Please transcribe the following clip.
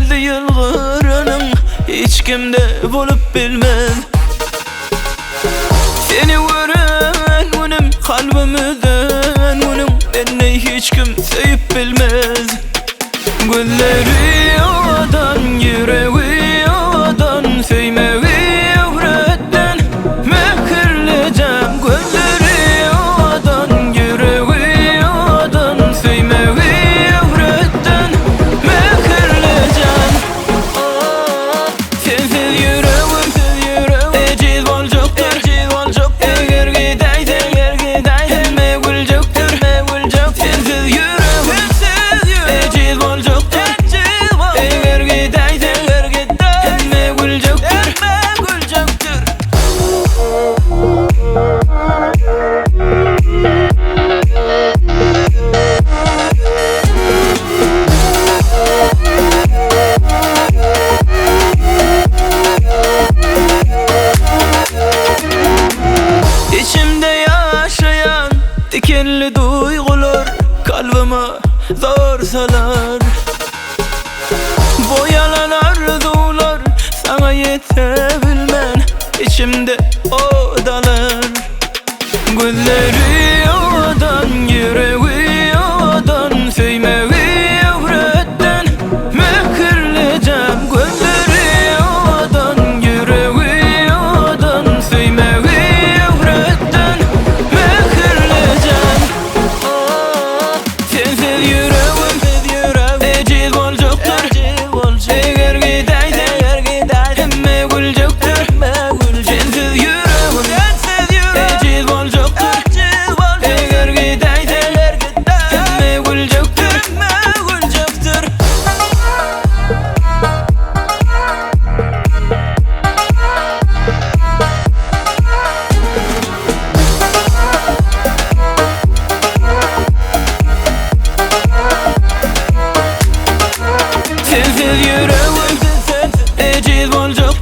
Geldi ýylgyranyň hiç kimde bolup bilmez. Seni gören günüm kalbym üzen günüm Meni hiç kim söýüp bilmez. Gözleri owadan, ýüregi owadan, Söýmegi öwretden mähirlijem. Gözleri owadan, ýüregi owadan, Söýmegi öwretden mähirlijem. Sensiz ýüregim ejiz boljakdyr, Eger gidäýseň, hemme güljekdir. Sensiz ýüregim ejiz boljakdyr, Eger gidäýseň, hemme güljekdir. Içimde ýaşaýan dikenli duýgular kalbyma zor salar. Boýalan arzuwlar saňa ýete bilmän içimde ot alar. Gözleri owadan, ýüregi owadan, Söýmegi öwretden mähirlijem. Gözleri owadan, ýüregi owadan, Söýmegi öwretden mähirlijem. Sensiz ýüregim ejiz boljakdyr, Eger gidäýseň, hemme güljekdir. Sensiz ýüregim ejiz boljakdyr, Eger gidäýseň, hemme güljekdir. Sensiz ýüregim ejiz boljakdyr.